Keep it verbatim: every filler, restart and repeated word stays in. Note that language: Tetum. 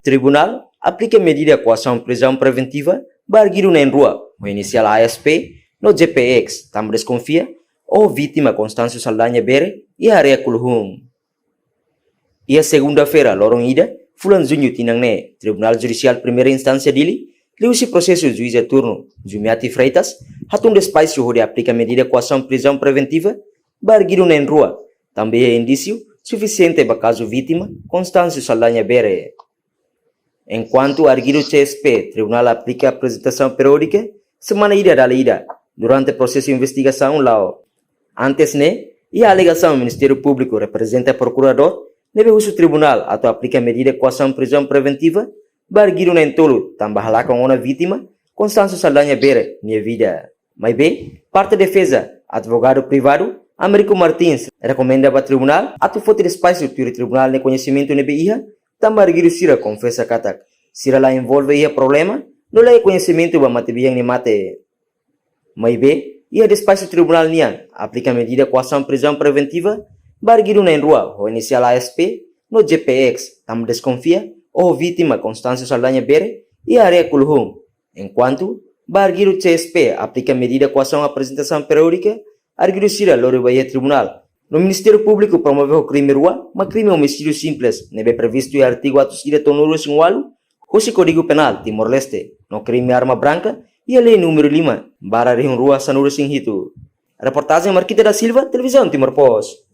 Tribunál aplika medida koasaun prizaun preventiva ba arguidu na'in-rua ho inisiál A S P no J P X, tanba deskonfia oho vítima Constâncio Saldanha bere iha área Kuluhun. Iha segunda-feira, loron ida, fulan Juñu tinan ne'e, Tribunál Judisiál Primeira Instánsia Dili, liuhusi prosesu juíza turnu, Jumiati Freitas, hatun despaxu hodi aplika medida koasaun prizaun preventiva ba arguidu na'in-rua, tanba iha indísiu sufisiente ba kazu vítima, Constâncio Saldanha bere. Enkuantu arguidu C S P, Tribunál aplika aprezentasaun periódika semana ida dala ida durante prosesu investigasaun la'o. Antes ne'e, iha alegasaun Ministériu Públiku reprezenta prokuradór ne'ebé husu tribunál atu aplika medida koasaun prizaun preventiva ba arguidu na'in-tolu tanba halakon ona vítima, Constâncio Saldanha bere, nia vida. Maibé, parte defeza, advogadu privadu, Américo Martins, rekomenda ba tribunál atu foti despaxu tuir tribunál nia koñesimentu ne'ebé iha, tanba arguidu sira konfesa katak sira la envolve iha problema no la iha koñesimentu ba matebian nia mate. Maibé, iha despaxu tribunál nian aplika medida koasaun prizaun preventiva ba arguidu na'in-rua ho inisiál A S P no J P X, tanba deskonfia oho vítima Constâncio Saldanha bere iha área Kuluhun. Enkuantu, ba arguidu C S P aplika medida koasaun aprezentasaun periódika, arguidu sira lori ba iha tribunál. No Ministériu Públiku promove ho krime rua, mak krime omisídiu simples, ne'ebé previstu iha artigu atus ida tolunulu-resin-ualu, husi Kódigu Penál Timor-Leste, no krime arma branka, iha lei númeru lima, barra rihun rua sanulu-resin-hitu. Reportajen Marquita da Silva, Televizaun Timor Post.